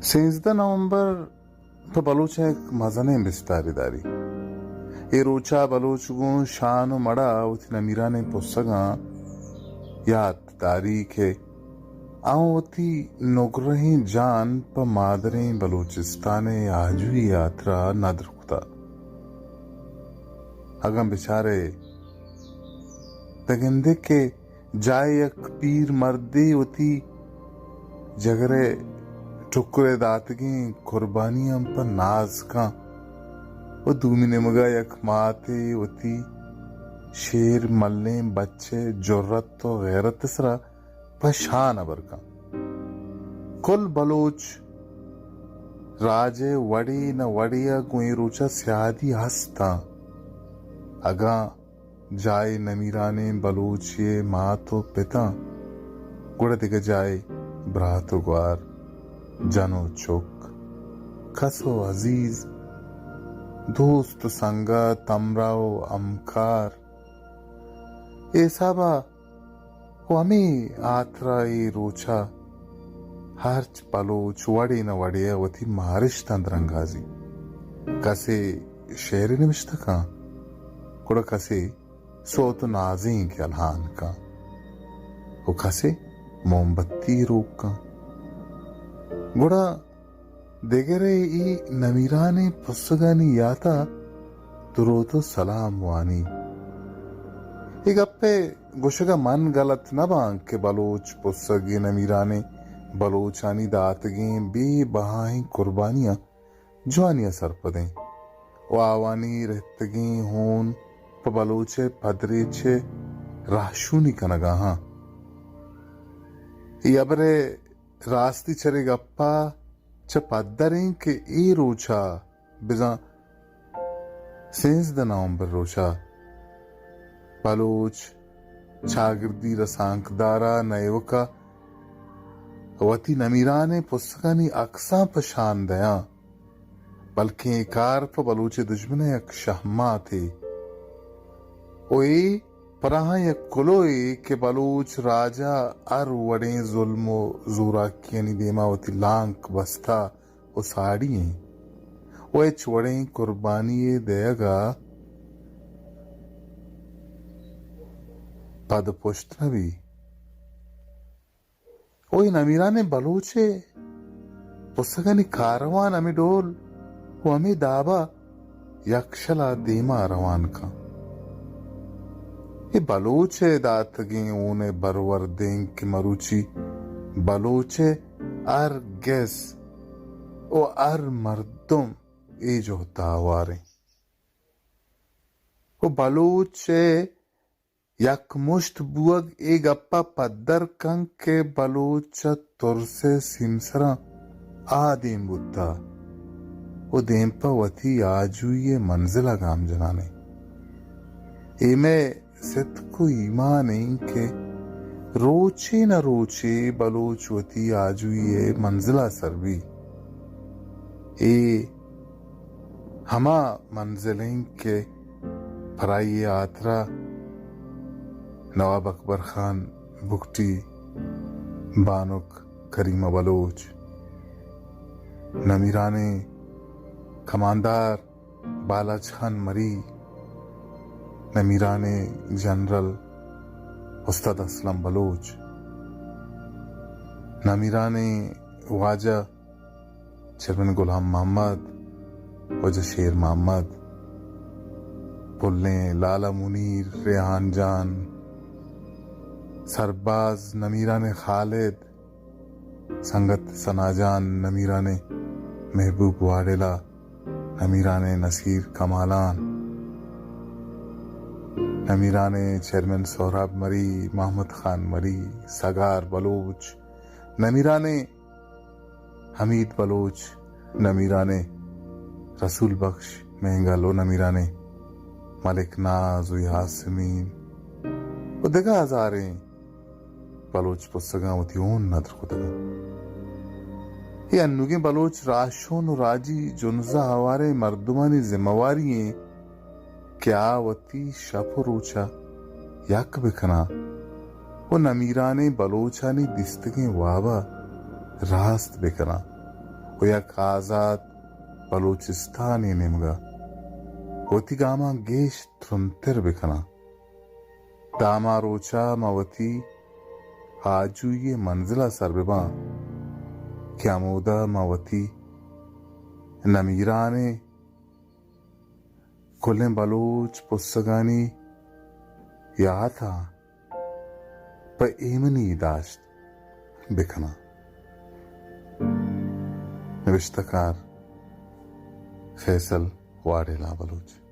سیزدہ نومبر پہ بلوچاں یک مزنیں بستارے داری۔ اے روچا بلوچ گوں شان و مڑا وتی نمیرانیں پسگاں یات داری کہ آ وتی نگرہیں جان پہ مادریں بلوچستان ء آجوئی ء ہاترا ندر کتا۔ اگاں بچارے، بگندے کہ جاہ ء یک پیر مردے وتی جگر ء ٹکر ء داتگیں قربانیاں پہ ناز کن و دومی نیمگا یک ماتے وتی شیر ملیں بچ ء جرات و غیرت ء سرا پہ شان ہبر کن۔ کل بلوچ راج ء وڑے نہ وڑے ء گوں اے روچ ء سیادی ہستاں۔ اگاں جاہے نمیرانیں بلوچے ء مات و پتاں، گڑا دگہ جاہے برات و گوار، جن و چک، کس و عزیز، دوست و سنگت، ہمراہ و ہمکار، اے حسابا و ہمے ہاترا اے روچا ہرچ بلوچ وڑے نہ وڑے ء وتی مارشتاں درنگازی۔ کسے شعرے نبشتہ کن، گڑا کسے سوت و نازینک الہان کن و کسے موم بتی روک کن۔ گڑا دگرے اے نمیرانیں پسگانی یاتا دروت و سلام وانی۔ اے گپے گوشگا من غلط نہ باں کہ بلوچ پسگ اے نمیرانیں بلوچانی داتگیں بے بہائیں قربانیاں جوانیا سرپدیں و آوانی رہتگیں ہون پہ بلوچ ء پدریچ ء راہشونی کنگا ہاں۔ اے ہبرے راستی چرے گپا چہ پدریں کہ اے روچا بزاں سیزدہ نومبر روچا بلوچ چاگردی رسانکدارا نہ ایوکا وتی نمیرانیں پسگانی عکساں پہ شان دیاں، بلکیں اے کار پہ بلوچ دژمن ء یک شہماتے و اے پراہاں یک کلوہے کہ بلوچ راجا ہر وڑیں ظلم و زوراکیانی دیما وتی لانک بستہ و ساڑی ایں و ہچ وڑیں قربانی ء دئیگ ء پد پشت نہ بی۔ و اے نمیرانیں بلوچ ء پسگانی کاروان ہمے ڈول و ہمے دابا یکشلا دیما روان کن۔ اے بلوچ ء داتگیں ہون ء برور دینک کہ مروچی بلوچ ء ہر گس و ہر مردم اے جہد ء ہواریں۔ و بلوچ ء یک مشت بوگ اے گپ ء پدر کنت کہ بلوچ ء ترس ء سیمسراں آ دیم بوتہ و دیم پہ وتی آجوئی ء منزل ء گام جنان انت۔ اے مئے ستک و ایمان انت کہ روچے نہ روچے بلوچ وتی آجوئی ء منزل ء سر بی۔ اے ہما منزل انت کہ پرائی ء ہاترا نواب اکبر خان بگٹی، بانک کریمہ بلوچ، نمیرانیں کماندار بالاچ خان مری، نمیرانیں جنرل استاد اسلم بلوچ، نمیرانیں واجہ چیئرمین غلام محمد، واجہ شیر محمد، پلیں لالا منیر، ریحان جان، سرباز، نمیرانیں خالد، سنگت ثنا جان، نمیرانیں محبوب واڈیلا، نمیرانیں نصیر کمالان، نمیرانیں چیئرمین سہراب مری، محمد خان مری، سگار بلوچ، نمیرانیں حمید بلوچ، نمیرانیں رسول بخش مینگل و نمیرانیں ملک ناز و یاسمین و دگہ ہزاریں بلوچ پسگاں وتی ہون ندر کتگ انت۔ اے انوگیں بلوچ راہشون و راجی جنزہ ہواریں مردمانی ذمہ واری انت کہ آ وتی شپ و روچ ء یک بکناں و نمیرانیں بلوچانی دیستگیں واب ء راست بکناں و یک آزات بلوچستانے نیمگا وتی گاماں گیش ترندتر بکناں۔ داما روچا ما وتی آجوئی منزلا سر بباں کہ ہمودا ما وتی نمیرانیں کلیں بلوچ پسگانی یاتاں پہ ایمنی داشت بکناں۔ نبشتہ کار فیصل واڈیلا بلوچ۔